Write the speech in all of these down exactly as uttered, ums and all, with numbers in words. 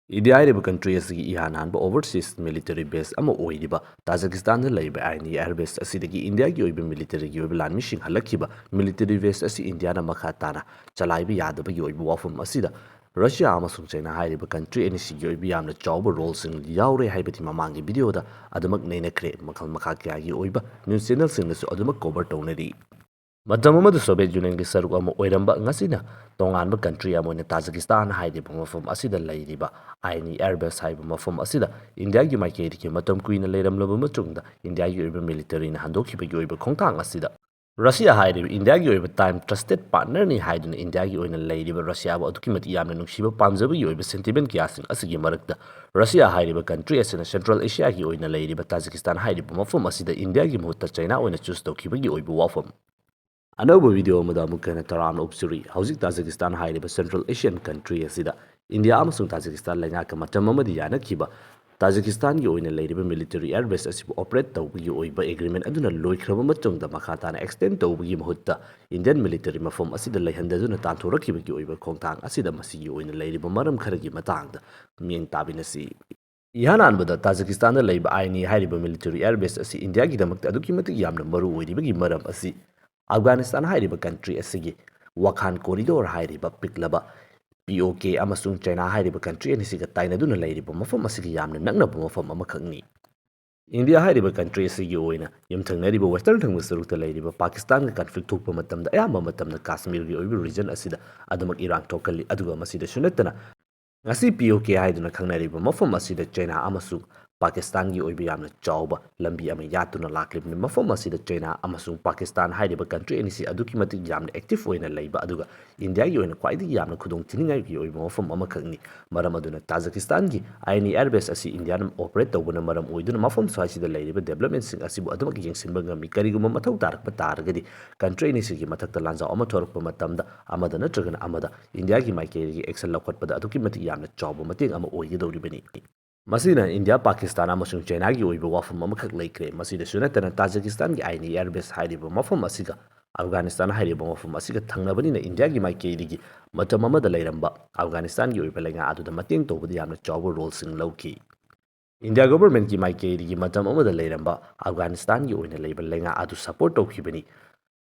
India ꯍꯥꯏꯔꯤꯕ country ꯑꯁꯤꯒꯤ ꯏꯍꯥꯟ ꯍꯥꯟꯕ ꯑꯣꯚꯔꯁꯤꯁ ꯃꯤꯂꯤꯇꯔꯤ ꯕꯦꯁ ꯑꯃ ꯑꯣꯏꯔꯤꯕ ꯇꯥꯖꯤꯀꯤꯁꯇꯥꯟꯗ ꯂꯩꯕ ꯑꯥꯏ ꯑꯦꯟ ꯏ ꯑꯦꯌꯔ ꯕꯦꯁ ꯑꯁꯤꯗꯒꯤ ꯏꯟꯗꯤꯌꯥꯒꯤ ꯑꯣꯏꯕ ꯃꯤꯂꯤꯇꯔꯤꯒꯤ ꯑꯣꯏꯕ ꯂꯥꯟꯃꯤꯁꯤꯡ ꯍꯜꯂꯛꯈꯤꯕ ꯃꯤꯂꯤꯇꯔꯤ ꯕꯦꯁ ꯑꯁꯤ ꯏꯟꯗꯤꯌꯥꯅ ꯃꯈꯥ ꯇꯥꯅ ꯆꯂꯥꯏꯕ ꯌꯥꯗꯕꯒꯤ ꯑꯣꯏꯕ ꯋꯥꯐꯝ ꯑꯁꯤꯗ ꯔꯁꯤꯌꯥ ꯑꯃꯁꯨꯡ ꯆꯩꯅꯥ ꯍꯥꯏꯔꯤꯕ ꯀꯟꯇ꯭ꯔꯤ ꯑꯅꯤꯁꯤꯒꯤ ꯑꯣꯏꯕ ꯌꯥꯝꯅ ꯆꯥꯎꯕ ꯔꯣꯜꯁꯤꯡ ꯌꯥꯎꯔꯦ ꯍꯥꯏꯕꯗꯤ ꯃꯃꯥꯡꯒꯤ ꯚꯤꯗꯤꯑꯣꯗ ꯑꯗꯨꯃꯛ ꯅꯩꯅꯈ꯭ꯔꯦ꯫ ꯃꯈꯜ ꯃꯈꯥ ꯀꯌꯥꯒꯤ ꯑꯣꯏꯕ ꯅ꯭ꯌꯨꯁ ꯆꯦꯅꯦꯜꯁꯤꯡꯅꯁꯨ ꯑꯗꯨꯃꯛ ꯀꯣꯚꯔ ꯇꯧꯅꯔꯤ꯫ ꯃꯇꯝ ꯑꯃꯗ ꯁꯣꯚꯤꯌꯦꯠ ꯌꯨꯅꯤꯌꯟꯒꯤ ꯁꯔꯨꯛ ꯑꯃ ꯑꯣꯏꯔꯝꯕ, ꯉꯁꯤꯅ ꯇꯣꯉꯥꯟꯕ ꯀꯟꯇ꯭ꯔꯤ ꯑꯃ ꯑꯣꯏꯅ ꯇꯥꯖꯤꯀꯤꯁꯇꯥꯟ ꯍꯥꯏꯔꯤꯕ ꯃꯐꯝ ꯑꯁꯤꯗ ꯂꯩꯔꯤꯕ ꯑꯥꯏ ꯑꯦꯟ ꯏ ꯑꯦꯌꯔ ꯕꯦꯁ ꯍꯥꯏꯕ ꯃꯐꯝ ꯑꯁꯤꯗ ꯏꯟꯗꯤꯌꯥꯒꯤ ꯃꯥꯏꯀꯩꯗꯒꯤ ꯃꯇꯝ ꯀꯨꯏꯅ ꯂꯩꯔꯝꯂꯕ ꯃꯇꯨꯡꯗ ꯏꯟꯗꯤꯌꯥꯒꯤ ꯑꯣꯏꯕ ꯃꯤꯂꯤꯇꯔꯤꯅ ꯍꯟꯗꯣꯛꯈꯤꯕꯒꯤ ꯑꯣꯏꯕ ꯈꯣꯡꯊꯥꯡ ꯑꯁꯤꯗ ꯔꯁꯤꯌꯥ ꯍꯥꯏꯔꯤꯕ ꯏꯟꯗꯤꯌꯥꯒꯤ ꯑꯣꯏꯕ ꯇꯥꯏꯝ ꯇ꯭ꯔꯁꯇꯦꯗ ꯄꯥꯔꯠꯅꯔꯅꯤ ꯍꯥꯏꯗꯨꯅ ꯏꯟꯗꯤꯌꯥꯒꯤ ꯑꯣꯏꯅ ꯂꯩꯔꯤꯕ ꯔꯁꯤꯌꯥꯕꯨ ꯑꯗꯨꯛꯀꯤ ꯃꯇꯤꯛ ꯌꯥꯝꯅ ꯅꯨꯡꯁꯤꯕ ꯄꯥꯝꯖꯕꯒꯤ ꯑꯣꯏꯕ ꯁꯦꯟꯇꯤꯃꯦꯟ ꯀꯌꯥꯁꯤꯡ ꯑꯁꯤꯒꯤ ꯃꯔꯛꯇ ꯔꯁꯤꯌꯥ ꯍꯥꯏꯔꯤꯕ ꯀꯟꯇ꯭ꯔꯤ ꯑꯁꯤꯅ ꯁꯦꯟꯇ꯭ꯔꯦꯜ ꯑꯦꯁꯤꯌꯥꯒꯤ ꯑꯣꯏꯅ ꯂꯩꯔꯤꯕ ꯇꯥꯖꯤꯀꯤꯁꯇꯥꯟ ꯍꯥꯏꯔꯤꯕ ꯃꯐꯝ ꯑꯁꯤꯗ ꯏꯟꯗꯤꯌꯥꯒꯤ ꯃꯍꯨꯠꯇ ꯆꯩꯅꯥ ꯑꯣꯏꯅ ꯆꯨꯁ ꯇꯧꯈꯤꯕꯒꯤ ꯑꯣꯏꯕ ꯋꯥꯐꯝ꯫ ꯑꯅꯧꯕ ꯚꯤꯗꯤꯑꯣ ꯑꯃꯗ ꯑꯃꯨꯛꯀ ꯍꯟꯅ ꯇꯔꯥꯝꯅ ꯑꯣꯛꯆꯔꯤ꯫ ꯍꯧꯖꯤꯛ ꯇꯥꯖꯤꯀꯤꯁꯇꯥꯟ ꯍꯥꯏꯔꯤꯕ ꯁꯦꯟꯇ꯭ꯔꯦꯜ ꯑꯦꯁꯤꯌꯥꯟ ꯀꯟꯇ꯭ꯔꯤ ꯑꯁꯤꯗ ꯏꯟꯗꯤꯌꯥ ꯑꯃꯁꯨꯡ ꯇꯥꯖꯤꯀꯤꯁꯇꯥꯟ ꯂꯩꯉꯥꯛꯀ ꯃꯇꯝ ꯑꯃꯗ ꯌꯥꯅꯈꯤꯕ ꯇꯥꯖꯤꯀꯤꯁꯇꯥꯟꯒꯤ ꯑꯣꯏꯅ ꯂꯩꯔꯤꯕ ꯃꯤꯂꯤꯇꯔꯤ ꯑꯦꯌꯔ ꯕꯦꯁ ꯑꯁꯤꯕꯨ ꯑꯣꯄꯔꯦꯠ ꯇꯧꯕꯒꯤ ꯑꯣꯏꯕ ꯑꯦꯒ꯭ꯔꯤꯃꯦꯟ ꯑꯗꯨꯅ ꯂꯣꯏꯈ꯭ꯔꯕ ꯃꯇꯨꯡꯗ ꯃꯈꯥ ꯇꯥꯅ ꯑꯦꯛꯁꯇꯦꯟ ꯇꯧꯕꯒꯤ ꯃꯍꯨꯠꯇ ꯏꯟꯗꯤꯌꯟ ꯃꯤꯂꯤꯇꯔꯤ ꯃꯐꯝ ꯑꯁꯤꯗ ꯂꯩꯍꯟꯗꯗꯨꯅ ꯇꯥꯟꯊꯣꯔꯛꯈꯤꯕꯒꯤ ꯑꯣꯏꯕ ꯈꯣꯡꯊꯥꯡ ꯑꯁꯤꯗ ꯃꯁꯤꯒꯤ ꯑꯣꯏꯅ ꯂꯩꯔꯤꯕ ꯃꯔꯝ ꯈꯔꯒꯤ ꯃꯇꯥꯡꯗ ꯃꯤꯠꯌꯦꯡ ꯇꯥꯕꯤꯅꯁꯤ꯫ ꯏꯍꯥꯟ ꯍꯥꯟꯕꯗ ꯇꯥꯖꯤꯀꯤꯁꯇꯥꯟꯗ ꯂꯩꯕ ꯑꯥꯏ ꯑꯦꯟ ꯏ ꯍꯥꯏꯔꯤꯕ ꯃꯤꯂꯤꯇꯔꯤ ꯑꯦꯌꯔ ꯕꯦꯁ ꯑꯁꯤ ꯏꯟꯗꯤꯌꯥꯒꯤꯗꯃꯛꯇ ꯑꯗꯨꯛꯀꯤ ꯃꯇꯤꯛ ꯌꯥꯝꯅ ꯃꯔꯨ ꯑꯣꯏꯔꯤꯕꯒꯤ ꯃꯔꯝ ꯑꯁꯤ ꯑꯐꯒꯥꯅꯤꯁꯇꯥꯟ ꯍꯥꯏꯔꯤꯕ ꯀꯟꯇ꯭ꯔꯤ ꯑꯁꯤꯒꯤ ꯋꯥꯈꯥꯟ ꯀꯣꯔꯤꯗꯣꯔ ꯍꯥꯏꯔꯤꯕ ꯄꯤꯛꯂꯕ ꯄꯤ ꯑꯣ ꯀꯦ ꯑꯃꯁꯨꯡ ꯆꯩꯅꯥ ꯍꯥꯏꯔꯤꯕ ꯀꯟꯇ꯭ꯔꯤ ꯑꯅꯤꯁꯤꯒ ꯇꯥꯏꯅꯗꯨꯅ ꯂꯩꯔꯤꯕ ꯃꯐꯝ ꯑꯁꯤꯒ ꯌꯥꯝꯅ ꯅꯛꯅꯕ ꯃꯐꯝ ꯑꯃꯈꯛꯅꯤ꯫ ꯏꯟꯗꯤꯌꯥ ꯍꯥꯏꯔꯤꯕ ꯀꯟꯇ꯭ꯔꯤ ꯑꯁꯤꯒꯤ ꯑꯣꯏꯅ ꯌꯨꯝꯊꯪꯅꯔꯤꯕ ꯋꯦꯁꯇꯔꯟ ꯊꯪꯕ ꯁꯔꯨꯛꯇ ꯂꯩꯔꯤꯕ ꯄꯥꯀꯤꯁꯇꯥꯟꯒ ꯀꯟꯐ꯭ꯂꯤꯛ ꯊꯣꯛꯄ ꯃꯇꯝꯗ ꯑꯌꯥꯝꯕ ꯃꯇꯝꯗ ꯀꯥꯁꯃꯤꯔꯒꯤ ꯑꯣꯏꯕ ꯔꯤꯖꯟ ꯑꯁꯤꯗ ꯑꯗꯨꯃꯛ ꯏꯔꯥꯡ ꯊꯣꯛꯍꯜꯂꯤ꯫ ꯑꯗꯨꯒ ꯃꯁꯤꯗꯁꯨ ꯅꯠꯇꯅ ꯉꯁꯤ ꯄꯤ ꯑꯣ ꯀꯦ ꯍꯥꯏꯗꯨꯅ ꯈꯪꯅꯔꯤꯕ ꯃꯐꯝ ꯑꯁꯤꯗ ꯆꯩꯅꯥ ꯑꯃꯁꯨꯡ ꯄꯥꯀꯤꯁꯇꯥꯟꯒꯤ ꯑꯣꯏꯕ ꯌꯥꯝꯅ ꯆꯥꯎꯕ ꯂꯝꯕꯤ ꯑꯃ ꯌꯥꯠꯇꯨꯅ ꯂꯥꯛꯂꯤꯕꯅꯤ꯫ ꯃꯐꯝ ꯑꯁꯤꯗ ꯆꯩꯅꯥ ꯑꯃꯁꯨꯡ ꯄꯥꯀꯤꯁꯇꯥꯟ ꯍꯥꯏꯔꯤꯕ ꯀꯟꯇ꯭ꯔꯤ ꯑꯅꯤꯁꯤ ꯑꯗꯨꯛꯀꯤ ꯃꯇꯤꯛ ꯌꯥꯝꯅ ꯑꯦꯛꯇꯤꯚ ꯑꯣꯏꯅ ꯂꯩꯕ, ꯑꯗꯨꯒ ꯏꯟꯗꯤꯌꯥꯒꯤ ꯑꯣꯏꯅ ꯈ꯭ꯋꯥꯏꯗꯒꯤ ꯌꯥꯝꯅ ꯈꯨꯗꯣꯡ ꯊꯤꯅꯤꯡꯉꯥꯏꯒꯤ ꯑꯣꯏꯕ ꯃꯐꯝ ꯑꯃꯈꯛꯅꯤ꯫ ꯃꯔꯝ ꯑꯗꯨꯅ ꯇꯥꯖꯤꯀꯤꯁꯇꯥꯟꯒꯤ ꯑꯥꯏ ꯑꯦꯟ ꯏ ꯑꯦꯌꯔ ꯕꯦꯁ ꯑꯁꯤ ꯏꯟꯗꯤꯌꯥꯅ ꯑꯣꯄꯔꯦꯠ ꯇꯧꯕꯅ ꯃꯔꯝ ꯑꯣꯏꯗꯨꯅ ꯃꯐꯝ ꯁ꯭ꯋꯥꯏꯁꯤꯗ ꯂꯩꯔꯤꯕ ꯗꯦꯕꯂꯞꯃꯦꯟꯁꯤꯡ ꯑꯁꯤꯕꯨ ꯑꯗꯨꯃꯛ ꯌꯦꯡꯁꯤꯟꯕ ꯉꯝꯃꯤ꯫ ꯀꯔꯤꯒꯨꯝꯕ ꯃꯊꯧ ꯇꯥꯔꯛꯄ ꯇꯥꯔꯒꯗꯤ ꯀꯟꯇ꯭ꯔꯤ ꯑꯅꯤꯁꯤꯒꯤ ꯃꯊꯛꯇ ꯂꯥꯟꯖꯥꯎ ꯑꯃ ꯊꯣꯔꯛꯄ ꯃꯇꯝꯗ ꯑꯃꯗ ꯅꯠꯇ꯭ꯔꯒꯅ ꯑꯃꯗ ꯏꯟꯗꯤꯌꯥꯒꯤ ꯃꯥꯏꯀꯩꯗꯒꯤ ꯑꯦꯛꯁꯟ ꯂꯧꯈꯠꯄꯗ ꯑꯗꯨꯛꯀꯤ ꯃꯇꯤꯛ ꯌꯥꯝꯅ ꯆꯥꯎꯕ ꯃꯇꯦꯡ ꯑꯃ ꯑꯣꯏꯒꯗꯧꯔꯤꯕꯅꯤ꯫ ꯃꯁꯤꯅ ꯏꯟꯗꯤꯌꯥ, ꯄꯥꯀꯤꯁꯇꯥꯟ ꯑꯃꯁꯨꯡ ꯆꯩꯅꯥꯒꯤ ꯑꯣꯏꯕ ꯋꯥꯐꯝ ꯑꯃꯈꯛ ꯂꯩꯈ꯭ꯔꯦ꯫ ꯃꯁꯤꯗꯁꯨ ꯅꯠꯇꯅ ꯇꯥꯖꯤꯀꯤꯁꯇꯥꯟꯒꯤ ꯑꯥꯏ ꯑꯦꯟ ꯏ ꯑꯦꯌꯔ ꯕꯦꯁ ꯍꯥꯏꯔꯤꯕ ꯃꯐꯝ ꯑꯁꯤꯒ ꯑꯐꯒꯥꯅꯤꯁꯇꯥꯟ ꯍꯥꯏꯔꯤꯕ ꯃꯐꯝ ꯑꯁꯤꯒ ꯊꯪꯅꯕꯅꯤꯅ ꯏꯟꯗꯤꯌꯥꯒꯤ ꯃꯥꯏꯀꯩꯗꯒꯤ ꯃꯇꯝ ꯑꯃꯗ ꯂꯩꯔꯝꯕ ꯑꯐꯒꯥꯅꯤꯁꯇꯥꯟꯒꯤ ꯑꯣꯏꯕ ꯂꯩꯉꯥꯛ ꯑꯗꯨꯗ ꯃꯇꯦꯡ ꯇꯧꯕꯗ ꯌꯥꯝꯅ ꯆꯥꯎꯕ ꯔꯣꯜꯁꯤꯡ ꯂꯧꯈꯤ꯫ ꯏꯟꯗꯤꯌꯥ ꯒꯣꯚꯔꯟꯃꯦꯟꯠꯀꯤ ꯃꯥꯏꯀꯩꯗꯒꯤ ꯃꯇꯝ ꯑꯃꯗ ꯂꯩꯔꯝꯕ ꯑꯐꯒꯥꯅꯤꯁꯇꯥꯟꯒꯤ ꯑꯣꯏꯅ ꯂꯩꯕ ꯂꯩꯉꯥꯛ ꯑꯗꯨ ꯁꯄꯣꯔꯠ ꯇꯧꯈꯤꯕꯅꯤ꯫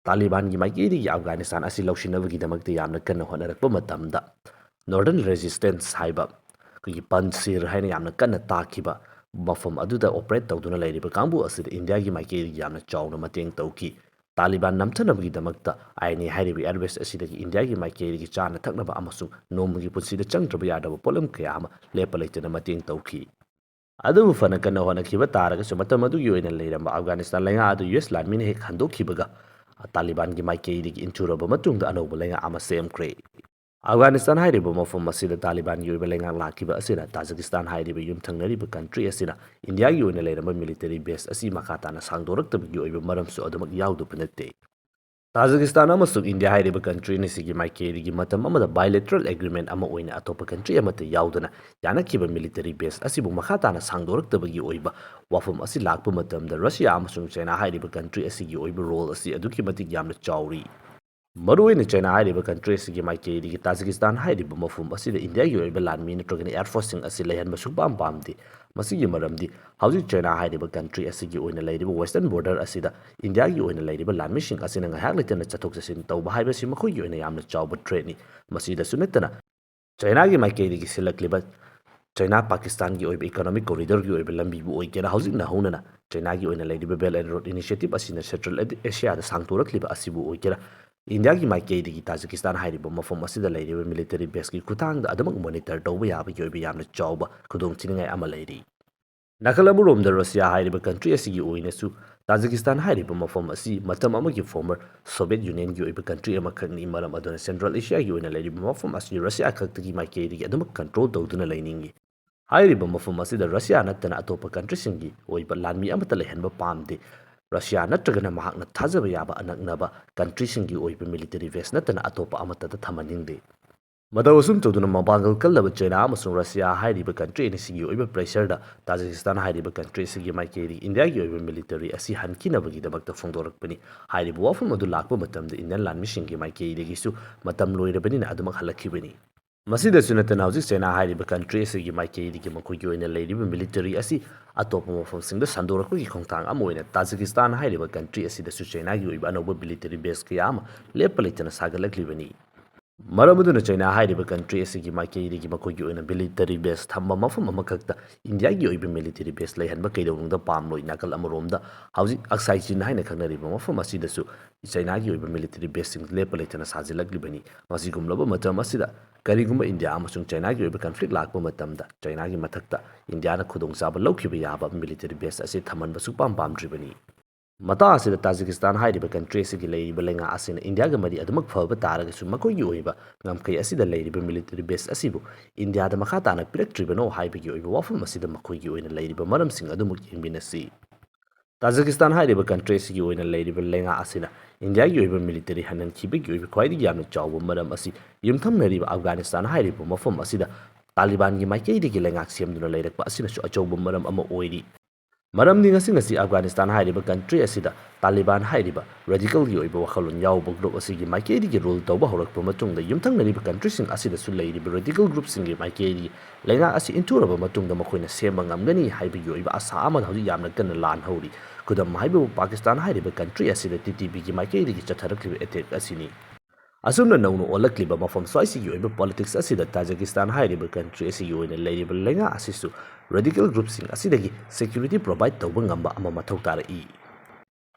ꯇꯥꯂꯤꯕꯥꯟꯒꯤ ꯃꯥꯏꯀꯩꯗꯒꯤ ꯑꯐꯒꯥꯅꯤꯁꯇꯥꯟ ꯑꯁꯤ ꯂꯧꯁꯤꯟꯅꯕꯒꯤꯗꯃꯛꯇ ꯌꯥꯝꯅ ꯀꯟꯅ ꯍꯣꯠꯅꯔꯛꯄ ꯃꯇꯝꯗ, ꯅꯣꯔꯗꯔꯟ ꯔꯦꯖꯤꯁꯇꯦꯟꯁ ꯍꯥꯏꯕ, ꯑꯩꯈꯣꯏꯒꯤ ꯄꯟꯁꯤꯔ ꯍꯥꯏꯅ ꯌꯥꯝꯅ ꯀꯟꯅ ꯇꯥꯛꯈꯤꯕ ꯃꯐꯝ ꯑꯗꯨꯗ ꯑꯣꯄꯔꯦꯠ ꯇꯧꯗꯨꯅ ꯂꯩꯔꯤꯕ ꯀꯥꯡꯕꯨ ꯑꯁꯤꯗ ꯏꯟꯗꯤꯌꯥꯒꯤ ꯃꯥꯏꯀꯩꯗꯒꯤ ꯌꯥꯝꯅ ꯆꯥꯎꯅ ꯃꯇꯦꯡ ꯇꯧꯈꯤ꯫ ꯇꯥꯂꯤꯕꯥꯟ ꯅꯝꯊꯅꯕꯒꯤꯗꯃꯛꯇ ꯑꯥꯏ ꯑꯦꯟ ꯑꯦ ꯍꯥꯏꯔꯤꯕ ꯑꯦꯌꯔꯕꯦꯁ ꯑꯁꯤꯗꯒꯤ ꯏꯟꯗꯤꯌꯥꯒꯤ ꯃꯥꯏꯀꯩꯗꯒꯤ ꯆꯥꯅ ꯊꯛꯅꯕ ꯑꯃꯁꯨꯡ ꯅꯣꯡꯃꯒꯤ ꯄꯨꯟꯁꯤꯗ ꯆꯪꯗ꯭ꯔꯕ ꯌꯥꯗ꯭ꯔꯕ ꯄꯣꯠꯂꯝ ꯀꯌꯥ ꯑꯃ ꯂꯦꯞꯄ ꯂꯩꯇꯅ ꯃꯇꯦꯡ ꯇꯧꯈꯤ꯫ ꯑꯗꯨꯕꯨ ꯐꯅ ꯀꯟꯅ ꯍꯣꯠꯅꯈꯤꯕ ꯇꯥꯔꯒꯁꯨ, ꯃꯇꯝ ꯑꯗꯨꯒꯤ ꯑꯣꯏꯅ ꯂꯩꯔꯝꯕ ꯑꯐꯒꯥꯅꯤꯁꯇꯥꯟ ꯂꯩꯉꯥꯛ ꯑꯗꯨ ꯌꯨ ꯑꯦꯁ ꯂꯥꯟꯃꯤꯅ ꯍꯦꯛ ꯍꯟꯗꯣꯛꯈꯤꯕꯒ, ꯇꯥꯂꯤꯕꯥꯟꯒꯤ ꯃꯥꯏꯀꯩꯗꯒꯤ ꯏꯟꯊꯨꯔꯕ ꯃꯇꯨꯡꯗ ꯑꯅꯧꯕ ꯂꯩꯉꯥꯛ ꯑꯃ ꯁꯦꯝꯈ꯭ꯔꯦ꯫ ꯑꯐꯒꯥꯅꯤꯁꯇꯥꯟ ꯍꯥꯏꯔꯤꯕ ꯃꯐꯝ ꯑꯁꯤꯗ ꯇꯥꯂꯤꯕꯥꯟꯒꯤ ꯑꯣꯏꯕ ꯂꯩꯉꯥꯛ ꯂꯥꯛꯈꯤꯕ ꯑꯁꯤꯅ ꯇꯥꯖꯤꯀꯤꯁꯇꯥꯟ ꯍꯥꯏꯔꯤꯕ ꯌꯨꯝꯊꯪꯅꯔꯤꯕ ꯀꯟꯇ꯭ꯔꯤ ꯑꯁꯤꯅ ꯏꯟꯗꯤꯌꯥꯒꯤ ꯑꯣꯏꯅ ꯂꯩꯔꯝꯕ ꯃꯤꯂꯤꯇꯔꯤ ꯕꯦꯁ ꯑꯁꯤ ꯃꯈꯥ ꯇꯥꯅ ꯁꯥꯡꯗꯣꯔꯛꯇꯕꯒꯤ ꯑꯣꯏꯕ ꯃꯔꯝꯁꯨ ꯑꯗꯨꯃꯛ ꯌꯥꯎꯗꯕ ꯅꯠꯇꯦ꯫ ꯇꯥꯖꯤꯀꯤꯁꯇꯥꯟ ꯑꯃꯁꯨꯡ ꯏꯟꯗꯤꯌꯥ ꯍꯥꯏꯔꯤꯕ ꯀꯟꯇ꯭ꯔꯤ ꯑꯅꯤꯁꯤꯒꯤ ꯃꯥꯏꯀꯩꯗꯒꯤ ꯃꯇꯝ ꯑꯃꯗ ꯕꯥꯏꯂꯦꯇꯔꯦꯜ ꯑꯦꯒ꯭ꯔꯤꯃꯦꯟꯠ ꯑꯃ ꯑꯣꯏꯅ ꯑꯇꯣꯞꯄ ꯀꯟꯇ꯭ꯔꯤ ꯑꯃꯠꯇ ꯌꯥꯎꯗꯅ ꯌꯥꯅꯈꯤꯕ ꯃꯤꯂꯤꯇꯔꯤ ꯕꯦꯁ ꯑꯁꯤꯕꯨ ꯃꯈꯥ ꯇꯥꯅ ꯁꯥꯡꯗꯣꯔꯛꯇꯕꯒꯤ ꯑꯣꯏꯕ ꯋꯥꯐꯝ ꯑꯁꯤ ꯂꯥꯛꯄ ꯃꯇꯝꯗ, ꯔꯁꯤꯌꯥ ꯑꯃꯁꯨꯡ ꯆꯥꯏꯅꯥ ꯍꯥꯏꯔꯤꯕ ꯀꯟꯇ꯭ꯔꯤ ꯑꯁꯤꯒꯤ ꯑꯣꯏꯕ ꯔꯣꯜ ꯑꯁꯤ ꯑꯗꯨꯛꯀꯤ ꯃꯇꯤꯛ ꯌꯥꯝꯅ ꯆꯥꯎꯔꯤ꯫ ꯃꯔꯨꯑꯣꯏꯅ ꯆꯥꯏꯅꯥ ꯍꯥꯏꯔꯤꯕ ꯀꯟꯇ꯭ꯔꯤ ꯑꯁꯤꯒꯤ ꯃꯥꯏꯀꯩꯗꯒꯤ ꯇꯥꯖꯤꯀꯤꯁꯇꯥꯟ ꯍꯥꯏꯔꯤꯕ ꯃꯐꯝ ꯑꯁꯤꯗ ꯏꯟꯗꯤꯌꯥꯒꯤ ꯑꯣꯏꯕ ꯂꯥꯟꯃꯤ ꯅꯠꯇ꯭ꯔꯒꯅ ꯑꯦꯌꯔ ꯐꯣꯔꯁꯁꯤꯡ ꯑꯁꯤ ꯂꯩꯍꯟꯕ ꯁꯨꯡꯄꯥꯝ ꯄꯥꯝꯗꯦ꯫ ꯃꯁꯤꯒꯤ ꯃꯔꯝꯗꯤ ꯍꯧꯖꯤꯛ ꯆꯥꯏꯅꯥ ꯍꯥꯏꯔꯤꯕ ꯀꯟꯇ꯭ꯔꯤ ꯑꯁꯤꯒꯤ ꯑꯣꯏꯅ ꯂꯩꯔꯤꯕ ꯋꯦꯁꯇꯔꯟ ꯕꯣꯔꯗꯔ ꯑꯁꯤꯗ ꯏꯟꯗꯤꯌꯥꯒꯤ ꯑꯣꯏꯅ ꯂꯩꯔꯤꯕ ꯂꯥꯟꯃꯤꯁꯤꯡ ꯑꯁꯤꯅ ꯉꯥꯏꯍꯥꯛ ꯂꯩꯇꯅ ꯆꯠꯊꯣꯛ ꯆꯠꯁꯤꯟ ꯇꯧꯕ ꯍꯥꯏꯕꯁꯤ ꯃꯈꯣꯏꯒꯤ ꯑꯣꯏꯅ ꯌꯥꯝꯅ ꯆꯥꯎꯕ ꯊ꯭ꯔꯦꯠꯅꯤ꯫ ꯃꯁꯤꯗꯁꯨ ꯅꯠꯇꯅ, ꯆꯥꯏꯅꯥꯒꯤ ꯃꯥꯏꯀꯩꯗꯒꯤ ꯁꯤꯜꯂꯛꯂꯤꯕ ꯆꯥꯏꯅꯥ ꯄꯥꯀꯤꯁꯇꯥꯟꯒꯤ ꯑꯣꯏꯕ ꯏꯀꯣꯅꯣꯃꯤꯛ ꯀꯣꯔꯤꯗꯣꯔꯒꯤ ꯑꯣꯏꯕ ꯂꯝꯕꯤꯕꯨ ꯑꯣꯏꯒꯦꯔꯥ, ꯍꯧꯖꯤꯛꯅ ꯍꯧꯅꯅ ꯆꯥꯏꯅꯥꯒꯤ ꯑꯣꯏꯅ ꯂꯩꯔꯤꯕ ꯕꯦꯜꯠ ꯑꯦꯟ ꯔꯣꯗ ꯏꯅꯤꯁꯤꯌꯦꯇꯤꯚ ꯑꯁꯤꯅ ꯁꯦꯟꯇ꯭ꯔꯦꯜ ꯑꯦꯁꯤꯌꯥꯗ ꯁꯥꯡꯗꯣꯔꯛꯂꯤꯕ ꯑꯁꯤꯕꯨ ꯑꯣꯏꯒꯦꯔꯥ, ꯏꯟꯗꯤꯌꯥꯒꯤ ꯃꯥꯏꯀꯩꯗꯒꯤ ꯇꯥꯖꯤꯀꯤꯁꯇꯥꯟ ꯍꯥꯏꯔꯤꯕ ꯃꯐꯝ ꯑꯁꯤꯗ ꯂꯩꯔꯤꯕ ꯃꯤꯂꯤꯇꯔꯤ ꯕꯦꯁꯀꯤ ꯈꯨꯠꯊꯥꯡꯗ ꯑꯗꯨꯃꯛ ꯃꯣꯅꯤꯇꯔ ꯇꯧꯕ ꯌꯥꯕꯒꯤ ꯑꯣꯏꯕ ꯌꯥꯝꯅ ꯆꯥꯎꯕ ꯈꯨꯗꯣꯡꯊꯤꯅꯤꯡꯉꯥꯏ ꯑꯃ ꯂꯩꯔꯤ꯫ ꯅꯥꯀꯜ ꯑꯃꯔꯣꯝꯗ ꯔꯁꯤꯌꯥ ꯍꯥꯏꯔꯤꯕ ꯀꯟꯇ꯭ꯔꯤ ꯑꯁꯤꯒꯤ ꯑꯣꯏꯅꯁꯨ ꯇꯥꯖꯤꯀꯤꯁꯇꯥꯟ ꯍꯥꯏꯔꯤꯕ ꯃꯐꯝ ꯑꯁꯤ ꯃꯇꯝ ꯑꯃꯒꯤ ꯐꯣꯔꯃꯔ ꯁꯣꯚꯤꯌꯦꯠ ꯌꯨꯅꯤꯌꯟꯒꯤ ꯑꯣꯏꯕ ꯀꯟꯇ꯭ꯔꯤ ꯑꯃꯈꯛꯅꯤ꯫ ꯃꯔꯝ ꯑꯗꯨꯅ ꯁꯦꯟꯇ꯭ꯔꯦꯜ ꯑꯦꯁꯤꯌꯥꯒꯤ ꯑꯣꯏꯅ ꯂꯩꯔꯤꯕ ꯃꯐꯝ ꯑꯁꯤ ꯔꯁꯤꯌꯥ ꯈꯛꯇꯒꯤ ꯃꯥꯏꯀꯩꯗꯒꯤ ꯑꯗꯨꯃꯛ ꯀꯟꯇ꯭ꯔꯣꯜ ꯇꯧꯗꯨꯅ ꯂꯩꯅꯤꯡꯏ꯫ ꯍꯥꯏꯔꯤꯕ ꯃꯐꯝ ꯑꯁꯤꯗ ꯔꯁꯤꯌꯥ ꯅꯠꯇꯅ ꯑꯇꯣꯞꯄ ꯀꯟꯇ꯭ꯔꯤꯁꯤꯡꯒꯤ ꯑꯣꯏꯕ ꯂꯥꯟꯃꯤ ꯑꯃꯠꯇ ꯂꯩꯍꯟꯕ ꯄꯥꯝꯗꯦ꯫ ꯔꯁꯤꯌꯥ ꯅꯠꯇ꯭ꯔꯒꯅ ꯃꯍꯥꯛꯅ ꯊꯥꯖꯕ ꯌꯥꯕ ꯑꯅꯛꯅꯕ ꯀꯟꯇ꯭ꯔꯤꯁꯤꯡꯒꯤ ꯑꯣꯏꯕ ꯃꯤꯂꯤꯇꯔꯤ ꯕꯦꯁ ꯅꯠꯇꯅ ꯑꯇꯣꯞꯄ ꯑꯃꯠꯇꯗ ꯊꯝꯍꯟꯅꯤꯡꯗꯦ꯫ ꯃꯇꯧ ꯑꯁꯨꯝ ꯇꯧꯗꯨꯅ ꯃꯄꯥꯡꯒꯜ ꯀꯜꯂꯕ ꯆꯩꯅꯥ ꯑꯃꯁꯨꯡ ꯔꯁꯤꯌꯥ ꯍꯥꯏꯔꯤꯕ ꯀꯟꯇ꯭ꯔꯤ ꯑꯅꯤꯁꯤꯒꯤ ꯑꯣꯏꯕ ꯄ꯭ꯔꯦꯁꯔꯗ ꯇꯥꯖꯤꯀꯤꯁꯇꯥꯟ ꯍꯥꯏꯔꯤꯕ ꯀꯟꯇ꯭ꯔꯤ ꯑꯁꯤꯒꯤ ꯃꯥꯏꯀꯩꯗꯒꯤ ꯏꯟꯗꯤꯌꯥꯒꯤ ꯑꯣꯏꯕ ꯃꯤꯂꯤꯇꯔꯤ ꯑꯁꯤ ꯍꯟꯈꯤꯅꯕꯒꯤꯗꯃꯛꯇ ꯐꯣꯡꯗꯣꯔꯛꯄꯅꯤ꯫ ꯍꯥꯏꯔꯤꯕ ꯋꯥꯐꯝ ꯑꯗꯨ ꯂꯥꯛꯄ ꯃꯇꯝꯗ ꯏꯟꯗꯤꯌꯟ ꯂꯥꯟꯃꯤꯁꯤꯡꯒꯤ ꯃꯥꯏꯀꯩꯗꯒꯤꯁꯨ ꯃꯇꯝ ꯂꯣꯏꯔꯕꯅꯤꯅ ꯑꯗꯨꯃꯛ ꯍꯜꯂꯛꯈꯤꯕꯅꯤ꯫ ꯃꯁꯤꯗꯁꯨ ꯅꯠꯇꯅ ꯍꯧꯖꯤꯛ ꯆꯩꯅꯥ ꯍꯥꯏꯔꯤꯕ ꯀꯟꯇ꯭ꯔꯤ ꯑꯁꯤꯒꯤ ꯃꯥꯏꯀꯩꯗꯒꯤ ꯃꯈꯣꯏꯒꯤ ꯑꯣꯏꯅ ꯂꯩꯔꯤꯕ ꯃꯤꯂꯤꯇꯔꯤ ꯑꯁꯤ ꯑꯇꯣꯞꯄ ꯃꯐꯝꯁꯤꯡꯗ ꯁꯟꯗꯣꯔꯛꯄꯒꯤ ꯈꯣꯡꯊꯥꯡ ꯑꯃ ꯑꯣꯏꯅ ꯇꯥꯖꯤꯀꯤꯁꯇꯥꯟ ꯍꯥꯏꯔꯤꯕ ꯀꯟꯇ꯭ꯔꯤ ꯑꯁꯤꯗꯁꯨ ꯆꯩꯅꯥꯒꯤ ꯑꯣꯏꯕ ꯑꯅꯧꯕ ꯃꯤꯂꯤꯇꯔꯤ ꯕꯦꯁ ꯀꯌꯥ ꯑꯃ ꯂꯦꯞꯄ ꯂꯩꯇꯅ ꯁꯥꯒꯠꯂꯛꯂꯤꯕꯅꯤ꯫ ꯃꯔꯝ ꯑꯗꯨꯅ ꯆꯩꯅꯥ ꯍꯥꯏꯔꯤꯕ ꯀꯟꯇ꯭ꯔꯤ ꯑꯁꯤꯒꯤ ꯃꯥꯏꯀꯩꯗꯒꯤ ꯃꯈꯣꯏꯒꯤ ꯑꯣꯏꯅ ꯃꯤꯂꯤꯇꯔꯤ ꯕꯦꯁ ꯊꯝꯕ ꯃꯐꯝ ꯑꯃꯈꯛꯇ ꯏꯟꯗꯤꯌꯥꯒꯤ ꯑꯣꯏꯕ ꯃꯤꯂꯤꯇꯔꯤ ꯕꯦꯁ ꯂꯩꯍꯟꯕ ꯀꯩꯗꯧꯅꯨꯡꯗ ꯄꯥꯝꯂꯣꯏ꯫ ꯅꯥꯀꯜ ꯑꯃꯔꯣꯝꯗ ꯍꯧꯖꯤꯛ ꯑꯛꯁꯥꯏ ꯆꯤꯟ ꯍꯥꯏꯅ ꯈꯪꯅꯔꯤꯕ ꯃꯐꯝ ꯑꯁꯤꯗꯁꯨ ꯆꯩꯅꯥꯒꯤ ꯑꯣꯏꯕ ꯃꯤꯂꯤꯇꯔꯤ ꯕꯦꯁꯁꯤꯡ ꯂꯦꯞꯄ ꯂꯩꯇꯅ ꯁꯥꯖꯤꯜꯂꯛꯂꯤꯕꯅꯤ꯫ ꯃꯁꯤꯒꯨꯝꯂꯕ ꯃꯇꯝ ꯑꯁꯤꯗ ꯀꯔꯤꯒꯨꯝꯕ ꯏꯟꯗꯤꯌꯥ ꯑꯃꯁꯨꯡ ꯆꯩꯅꯥꯒꯤ ꯑꯣꯏꯕ ꯀꯟꯐ꯭ꯂꯤꯛ ꯂꯥꯛꯄ ꯃꯇꯝꯗ ꯆꯩꯅꯥꯒꯤ ꯃꯊꯛꯇ ꯏꯟꯗꯤꯌꯥꯅ ꯈꯨꯗꯣꯡꯆꯥꯕ ꯂꯧꯈꯤꯕ ꯌꯥꯕ ꯃꯤꯂꯤꯇꯔꯤ ꯕꯦꯁ ꯑꯁꯤ ꯊꯝꯍꯟꯕ ꯁꯨꯛꯄꯥꯝ ꯄꯥꯝꯗ꯭ꯔꯤꯕꯅꯤ꯫ ꯃꯇꯥꯡ ꯑꯁꯤꯗ ꯇꯥꯖꯤꯀꯤꯁꯇꯥꯟ ꯍꯥꯏꯔꯤꯕ ꯀꯟꯇ꯭ꯔꯤ ꯑꯁꯤꯒꯤ ꯂꯩꯔꯤꯕ ꯂꯩꯉꯥꯛ ꯑꯁꯤꯅ ꯏꯟꯗꯤꯌꯥꯒ ꯃꯔꯤ ꯑꯗꯨꯃꯛ ꯐꯕ ꯇꯥꯔꯒꯁꯨ ꯃꯈꯣꯏꯒꯤ ꯑꯣꯏꯕ ꯉꯝꯈꯩ ꯑꯁꯤꯗ ꯂꯩꯔꯤꯕ ꯃꯤꯂꯤꯇꯔꯤ ꯕꯦꯁ ꯑꯁꯤꯕꯨ ꯏꯟꯗꯤꯌꯥꯗ ꯃꯈꯥ ꯇꯥꯅ ꯄꯤꯔꯛꯇ꯭ꯔꯤꯕꯅꯣ ꯍꯥꯏꯕꯒꯤ ꯑꯣꯏꯕ ꯋꯥꯐꯝ ꯑꯁꯤꯗ ꯃꯈꯣꯏꯒꯤ ꯑꯣꯏꯅ ꯂꯩꯔꯤꯕ ꯃꯔꯝꯁꯤꯡ ꯑꯗꯨꯃꯛ ꯌꯦꯡꯃꯤꯟꯅꯁꯤ꯫ ꯇꯥꯖꯤꯀꯤꯁꯇꯥꯟ ꯍꯥꯏꯔꯤꯕ ꯀꯟꯇ꯭ꯔꯤ ꯑꯁꯤꯒꯤ ꯑꯣꯏꯅ ꯂꯩꯔꯤꯕ ꯂꯩꯉꯥꯛ ꯑꯁꯤꯅ ꯏꯟꯗꯤꯌꯥꯒꯤ ꯑꯣꯏꯕ ꯃꯤꯂꯤꯇꯔꯤ ꯍꯟꯍꯟꯈꯤꯕꯒꯤ ꯑꯣꯏꯕ ꯈ꯭ꯋꯥꯏꯗꯒꯤ ꯌꯥꯝꯅ ꯆꯥꯎꯕ ꯃꯔꯝ ꯑꯁꯤ ꯌꯨꯝꯊꯪꯅꯔꯤꯕ ꯑꯐꯒꯥꯅꯤꯁꯇꯥꯟ ꯍꯥꯏꯔꯤꯕ ꯃꯐꯝ ꯑꯁꯤꯗ ꯇꯥꯂꯤꯕꯥꯟꯒꯤ ꯃꯥꯏꯀꯩꯗꯒꯤ ꯂꯩꯉꯥꯛ ꯁꯦꯝꯗꯨꯅ ꯂꯩꯔꯛꯄ ꯑꯁꯤꯅꯁꯨ ꯑꯆꯧꯕ ꯃꯔꯝ ꯑꯃ ꯑꯣꯏꯔꯤ꯫ ꯃꯔꯝꯗꯤ ꯉꯁꯤ ꯉꯁꯤ ꯑꯐꯒꯥꯅꯤꯁꯇꯥꯟ ꯍꯥꯏꯔꯤꯕ ꯀꯟꯇ꯭ꯔꯤ ꯑꯁꯤꯗ ꯇꯥꯂꯤꯕꯥꯟ ꯍꯥꯏꯔꯤꯕ ꯔꯦꯗꯤꯀꯦꯜꯒꯤ ꯑꯣꯏꯕ ꯋꯥꯈꯜꯂꯣꯟ ꯌꯥꯎꯕ ꯒ꯭ꯔꯨꯞ ꯑꯁꯤꯒꯤ ꯃꯥꯏꯀꯩꯗꯒꯤ ꯔꯨꯜ ꯇꯧꯕ ꯍꯧꯔꯛꯄ ꯃꯇꯨꯡꯗ ꯌꯨꯝꯊꯪꯅꯔꯤꯕ ꯀꯟꯇ꯭ꯔꯤꯁꯤꯡ ꯑꯁꯤꯗꯁꯨ ꯂꯩꯔꯤꯕ ꯔꯦꯗꯤꯀꯦꯜ ꯒ꯭ꯔꯨꯞꯁꯤꯡꯒꯤ ꯃꯥꯏꯀꯩꯗꯒꯤ ꯂꯩꯉꯥꯛ ꯑꯁꯤ ꯏꯟꯊꯨꯔꯕ ꯃꯇꯨꯡꯗ ꯃꯈꯣꯏꯅ ꯁꯦꯝꯕ ꯉꯝꯒꯅꯤ ꯍꯥꯏꯕꯒꯤ ꯑꯣꯏꯕ ꯑꯥꯁꯥ ꯑꯃ ꯍꯧꯖꯤꯛ ꯌꯥꯝꯅ ꯀꯟꯅ ꯂꯥꯟꯍꯧꯔꯤ꯫ ꯈꯨꯗꯝ ꯍꯥꯏꯕꯕꯨ ꯄꯥꯀꯤꯁꯇꯥꯟ ꯍꯥꯏꯔꯤꯕ ꯀꯟꯇ꯭ꯔꯤ ꯑꯁꯤꯗ ꯇꯤ ꯇꯤ ꯄꯤꯒꯤ ꯃꯥꯏꯀꯩꯗꯒꯤ ꯆꯠꯊꯔꯛꯂꯤꯕ ꯑꯦꯇꯦꯛ ꯑꯁꯤꯅꯤ꯫ ꯑꯁꯨꯝꯅ ꯅꯧꯅ ꯑꯣꯜꯂꯛꯂꯤꯕ ꯃꯐꯝ ꯁ꯭ꯋꯥꯏꯁꯤꯒꯤ ꯑꯣꯏꯕ ꯄꯣꯂꯤꯇꯤꯛꯁ ꯑꯁꯤꯗ ꯇꯥꯖꯤꯀꯤꯁꯇꯥꯟ ꯍꯥꯏꯔꯤꯕ ꯀꯟꯇ꯭ꯔꯤ ꯑꯁꯤꯒꯤ ꯑꯣꯏꯅ ꯂꯩꯔꯤꯕ ꯂꯩꯉꯥꯛ ꯑꯁꯤꯁꯨ ꯔꯦꯗꯤꯀꯦꯜ ꯒ꯭ꯔꯨꯞꯁꯤꯡ ꯑꯁꯤꯗꯒꯤ ꯁꯦꯀ꯭ꯌꯨꯔꯤꯇꯤ ꯄ꯭ꯔꯣꯚꯥꯏꯗ ꯇꯧꯕ ꯉꯝꯕ ꯑꯃ ꯃꯊꯧ ꯇꯥꯔꯛꯏ꯫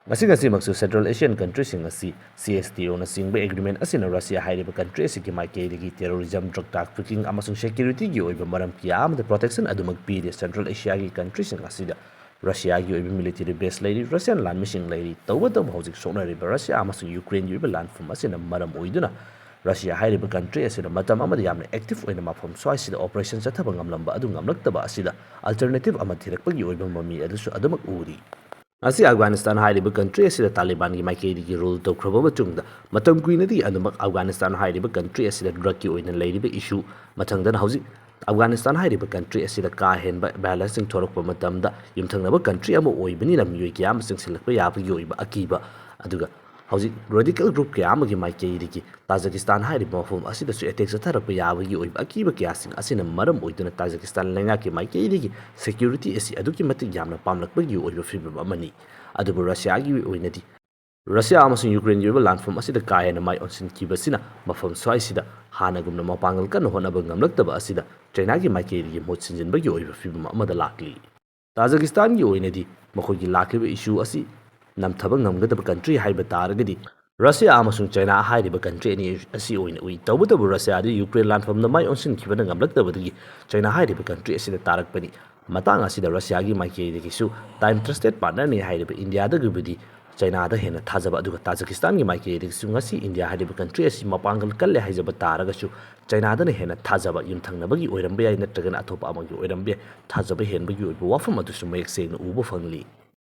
ꯉꯁꯤ ꯉꯁꯤꯃꯛꯁꯨ ꯁꯦꯟꯇ꯭ꯔꯦꯜ ꯑꯦꯁꯤꯌꯥꯟ ꯀꯟꯇ꯭ꯔꯤꯁꯤꯡ ꯑꯁꯤ ꯁꯤ ꯑꯦꯁ ꯇꯤ ꯑꯣꯅꯆꯤꯡꯕ ꯑꯦꯒ꯭ꯔꯤꯃꯦꯟ ꯑꯁꯤꯅ ꯔꯁꯤꯌꯥ ꯍꯥꯏꯔꯤꯕ ꯀꯟꯇ꯭ꯔꯤ ꯑꯁꯤꯒꯤ ꯃꯥꯏꯀꯩꯗꯒꯤ ꯇꯦꯔꯣꯔꯤꯖꯝ, ꯗ꯭ꯔꯒ ꯇ꯭ꯔꯥꯐꯤꯀꯤꯡ ꯑꯃꯁꯨꯡ ꯁꯦꯀ꯭ꯌꯨꯔꯤꯇꯤꯒꯤ ꯑꯣꯏꯕ ꯃꯔꯝ ꯀꯌꯥ ꯑꯃꯗ ꯄ꯭ꯔꯣꯇꯦꯛꯁꯟ ꯑꯗꯨꯃꯛ ꯄꯤꯔꯤ꯫ ꯁꯦꯟꯇ꯭ꯔꯦꯜ ꯑꯦꯁꯤꯌꯥꯒꯤ ꯀꯟꯇ꯭ꯔꯤꯁꯤꯡ ꯑꯁꯤꯗ ꯔꯁꯤꯌꯥꯒꯤ ꯑꯣꯏꯕ ꯃꯤꯂꯤꯇꯔꯤ ꯕꯦꯁ ꯂꯩꯔꯤ, ꯔꯁꯤꯌꯥꯟ ꯂꯥꯟꯃꯤꯁꯤꯡ ꯂꯩꯔꯤ꯫ ꯇꯧꯕꯇꯕꯨ ꯍꯧꯖꯤꯛ ꯁꯣꯛꯅꯔꯤꯕ ꯔꯁꯤꯌꯥ ꯑꯃꯁꯨꯡ ꯌꯨꯀ꯭ꯔꯦꯟꯒꯤ ꯑꯣꯏꯕ ꯂꯥꯟꯐꯝ ꯑꯁꯤꯅ ꯃꯔꯝ ꯑꯣꯏꯗꯨꯅ ꯔꯁꯤꯌꯥ ꯍꯥꯏꯔꯤꯕ ꯀꯟꯇ꯭ꯔꯤ ꯑꯁꯤꯅ ꯃꯇꯝ ꯑꯃꯗ ꯌꯥꯝꯅ ꯑꯦꯛꯇꯤꯚ ꯑꯣꯏꯅ ꯃꯐꯝ ꯁ꯭ꯋꯥꯏꯁꯤꯗ ꯑꯣꯄꯔꯦꯁꯟ ꯆꯠꯊꯕ ꯉꯝꯂꯝꯕ ꯑꯗꯨ ꯉꯝꯂꯛꯇꯕ ꯑꯁꯤꯗ ꯑꯜꯇꯔꯅꯦꯇꯤꯚ ꯑꯃ ꯊꯤꯔꯛꯄꯒꯤ ꯑꯣꯏꯕ ꯃꯃꯤ ꯑꯗꯨꯁꯨ ꯑꯗꯨꯃꯛ ꯎꯔꯤ꯫ ꯉꯁꯤ ꯑꯐꯒꯥꯅꯤꯁꯇꯥꯟ ꯍꯥꯏꯔꯤꯕ ꯀꯟꯇ꯭ꯔꯤ ꯑꯁꯤꯗ ꯇꯥꯂꯤꯕꯥꯟꯒꯤ ꯃꯥꯏꯀꯩꯗꯒꯤ ꯔꯨꯜ ꯇꯧꯈ꯭ꯔꯕ ꯃꯇꯨꯡꯗ, ꯃꯇꯝ ꯀꯨꯏꯅꯗꯤ ꯑꯗꯨꯃꯛ ꯑꯐꯒꯥꯅꯤꯁꯇꯥꯟ ꯍꯥꯏꯔꯤꯕ ꯀꯟꯇ꯭ꯔꯤ ꯑꯁꯤꯗ ꯗ꯭ꯔꯒꯀꯤ ꯑꯣꯏꯅ ꯂꯩꯔꯤꯕ ꯏꯁꯨ, ꯃꯊꯪꯗꯅ ꯍꯧꯖꯤꯛ ꯑꯐꯒꯥꯅꯤꯁꯇꯥꯟ ꯍꯥꯏꯔꯤꯕ ꯀꯟꯇ꯭ꯔꯤ ꯑꯁꯤꯗ ꯀꯥ ꯍꯦꯟꯕ ꯚꯥꯏꯑꯣꯂꯦꯟꯁꯁꯤꯡ ꯊꯣꯔꯛꯄ ꯃꯇꯝꯗ, ꯌꯨꯝꯊꯪꯅꯕ ꯀꯟꯇ꯭ꯔꯤ ꯑꯃ ꯑꯣꯏꯕꯅꯤꯅ ꯃꯤꯑꯣꯏ ꯀꯌꯥ ꯑꯃ ꯆꯪꯁꯤꯜꯂꯛꯄ ꯌꯥꯕꯒꯤ ꯑꯣꯏꯕ ꯑꯀꯤꯕ, ꯑꯗꯨꯒ ꯍꯧꯖꯤꯛ ꯔꯦꯗꯤꯀꯦꯜ ꯒ꯭ꯔꯨꯞ ꯀꯌꯥ ꯑꯃꯒꯤ ꯃꯥꯏꯀꯩꯗꯒꯤ ꯇꯥꯖꯤꯀꯤꯁꯇꯥꯟ ꯍꯥꯏꯔꯤꯕ ꯃꯐꯝ ꯑꯁꯤꯗꯁꯨ ꯑꯦꯇꯦꯛ ꯆꯠꯊꯔꯛꯄ ꯌꯥꯕꯒꯤ ꯑꯣꯏꯕ ꯑꯀꯤꯕ ꯀꯌꯥꯁꯤꯡ ꯑꯁꯤꯅ ꯃꯔꯝ ꯑꯣꯏꯗꯨꯅ ꯇꯥꯖꯤꯀꯤꯁꯇꯥꯟ ꯂꯩꯉꯥꯛꯀꯤ ꯃꯥꯏꯀꯩꯗꯒꯤ ꯁꯦꯀ꯭ꯌꯨꯔꯤꯇꯤ ꯑꯁꯤ ꯑꯗꯨꯛꯀꯤ ꯃꯇꯤꯛ ꯌꯥꯝꯅ ꯄꯥꯝꯂꯛꯄꯒꯤ ꯑꯣꯏꯕ ꯐꯤꯕꯝ ꯑꯃꯅꯤ꯫ ꯑꯗꯨꯕꯨ ꯔꯁꯤꯌꯥꯒꯤ ꯑꯣꯏꯅꯗꯤ, ꯔꯁꯤꯌꯥ ꯑꯃꯁꯨꯡ ꯌꯨꯀ꯭ꯔꯦꯟꯒꯤ ꯑꯣꯏꯕ ꯂꯥꯟꯐꯝ ꯑꯁꯤꯗ ꯀꯥ ꯍꯦꯟꯅ ꯃꯥꯏ ꯑꯣꯟꯁꯤꯟꯈꯤꯕꯁꯤꯅ ꯃꯐꯝ ꯁ꯭ꯋꯥꯏꯁꯤꯗ ꯍꯥꯟꯅꯒꯨꯝꯅ ꯃꯄꯥꯡꯒꯜ ꯀꯟꯅ ꯍꯣꯠꯅꯕ ꯉꯝꯂꯛꯇꯕ ꯑꯁꯤꯗ ꯆꯩꯅꯥꯒꯤ ꯃꯥꯏꯀꯩꯗꯒꯤ ꯃꯍꯨꯠ ꯁꯤꯟꯖꯤꯟꯕꯒꯤ ꯑꯣꯏꯕ ꯐꯤꯕꯝ ꯑꯃꯗ ꯂꯥꯛꯂꯤ꯫ ꯇꯥꯖꯤꯀꯤꯁꯇꯥꯟꯒꯤ ꯑꯣꯏꯅꯗꯤ ꯃꯈꯣꯏꯒꯤ ꯂꯥꯛꯂꯤꯕ ꯏꯁꯨ ꯑꯁꯤ ꯅꯝꯊꯕ ꯉꯝꯒꯗꯕ ꯀꯟꯇ꯭ꯔꯤ ꯍꯥꯏꯕ ꯇꯥꯔꯒꯗꯤ, ꯔꯁꯤꯌꯥ ꯑꯃꯁꯨꯡ ꯆꯩꯅꯥ ꯍꯥꯏꯔꯤꯕ ꯀꯟꯇ꯭ꯔꯤ ꯑꯅꯤ ꯑꯁꯤ ꯑꯣꯏꯅ ꯎꯏ꯫ ꯇꯧꯕꯇꯕꯨ ꯔꯁꯤꯌꯥꯗꯤ ꯌꯨꯀ꯭ꯔꯦꯟ ꯂꯥꯟꯐꯝꯗ ꯃꯥꯏ ꯑꯣꯟꯁꯤꯟꯈꯤꯕꯅ ꯉꯝꯂꯛꯇꯕꯗꯒꯤ ꯆꯩꯅꯥ ꯍꯥꯏꯔꯤꯕ ꯀꯟꯇ꯭ꯔꯤ ꯑꯁꯤꯗ ꯇꯥꯔꯛꯄꯅꯤ꯫ ꯃꯇꯥꯡ ꯑꯁꯤꯗ ꯔꯁꯤꯌꯥꯒꯤ ꯃꯥꯏꯀꯩꯗꯒꯤꯁꯨ ꯇꯥꯏꯝ ꯇ꯭ꯔꯁꯇꯦꯠ ꯄꯥꯔꯠꯅꯔꯅꯤ ꯍꯥꯏꯔꯤꯕ ꯏꯟꯗꯤꯌꯥꯗꯒꯤꯕꯨꯗꯤ ꯆꯩꯅꯥꯗ ꯍꯦꯟꯅ ꯊꯥꯖꯕ, ꯑꯗꯨꯒ ꯇꯥꯖꯤꯀꯤꯁꯇꯥꯟꯒꯤ ꯃꯥꯏꯀꯩꯗꯒꯤꯁꯨ ꯉꯁꯤ ꯏꯟꯗꯤꯌꯥ ꯍꯥꯏꯔꯤꯕ ꯀꯟꯇ꯭ꯔꯤ ꯑꯁꯤ ꯃꯄꯥꯡꯒꯜ ꯀꯜꯂꯦ ꯍꯥꯏꯖꯕ ꯇꯥꯔꯒꯁꯨ ꯆꯩꯅꯥꯗꯅ ꯍꯦꯟꯅ ꯊꯥꯖꯕ, ꯌꯨꯝꯊꯪꯅꯕꯒꯤ ꯑꯣꯏꯔꯝꯕ ꯌꯥꯏ, ꯅꯠꯇ꯭ꯔꯒꯅ ꯑꯇꯣꯞꯄ ꯑꯃꯒꯤ ꯑꯣꯏꯔꯝꯕ ꯌꯥꯏ, ꯊꯥꯖꯕ ꯍꯦꯟꯕꯒꯤ ꯑꯣꯏꯕ ꯋꯥꯐꯝ ꯑꯗꯨꯁꯨ ꯃꯌꯦꯛ ꯁꯦꯡꯅ ꯎꯕ ꯐꯪꯂꯤ꯫